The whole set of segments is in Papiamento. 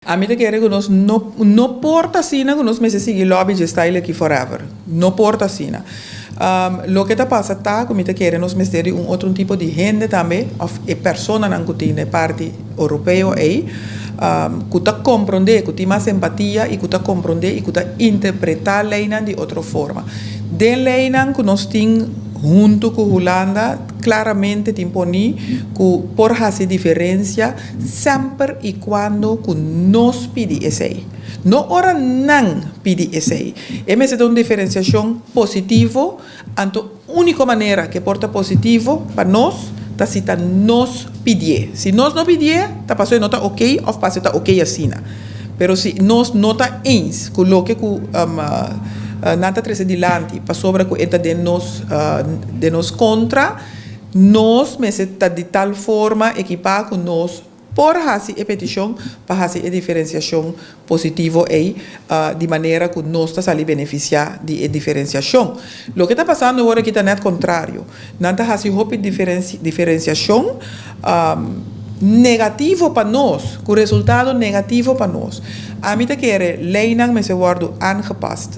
Ami ta kere ku nos no por ta asina ku nos mester sigui lobby dje style aki forever. No por ta asina. Loke ta pasa ta ku mi ta kere nos mester di un otro tipo di hende tambe òf e personanan ku tin e parti oropeo ei ku ta komprondé, ku tin mas empatia i ku ta komprondé i ku ta interpretá leinan di otro forma. Den leinan ku nos tin huntu ku Hulanda klaramente tin poní ku por hasi diferensia semper i kuando ku nos pidi esei. No ora nan pidi esei. E mester ta un diferensiashon positivo, anto úniko manera ku e por ta positivo pa nos ta si ta nos pidié. Si nos no pidié, ta pasobra e no ta oké òf pasobra e ta oké asina. Pero si nos no ta eens ku loke ku nan ta trese dilanti pasobra ku e ta den nos kontra, nos mester ta di tal forma ekipá ku nos por hasi e petishon pa hasi e diferensiashon positivo ei di manera ku nos ta sali benefisiá di e diferensiashon. Loke ta pasando awor aki ta nèt kontrario. Nan ta hasi hopi diferensiashon negativo pa nos, ku resultado negativo pa nos. Ami ta kere leinan mester wòrdu aangepast,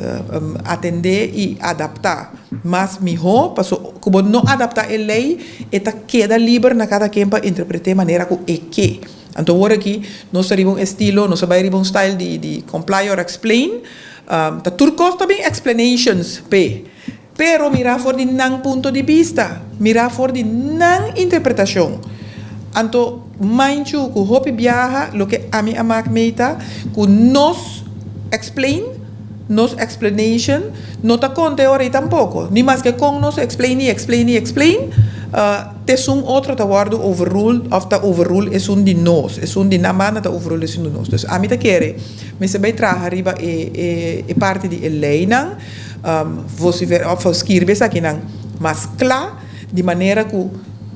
atendé i adaptá mas mihó, paso ku bo no adaptá e lei, e ta keda liber na kada ken pa interpret'é manera ku e ke. Anto awor aki nos ta riba un estilo, nos a bai riba un style di comply or explain, ta tur kos ta bin explanations p'e. Pero mira for di nan punto di bista, mira for di nan interpretashon. Anto manchu ku hopi biaha loke ami a mak mee ta ku nos explain, nos explanation no ta konta e ora ei tampoko. Ni maske kon nos explain i explain i explain, te esun otro ta wòrdu overruled òf ta overrule esun di nos, esun di nan banda ta overrule esun di nos. Dus ami ta kere mester bai traha riba e parti di e leinan, òf skirbi esakinan mas kla di manera ku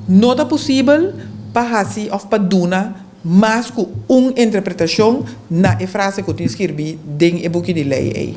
no ta posibel pa hasi òf pa duna mas ku un interpretashon na e frase ku tin skirbí den e buki di lei ei.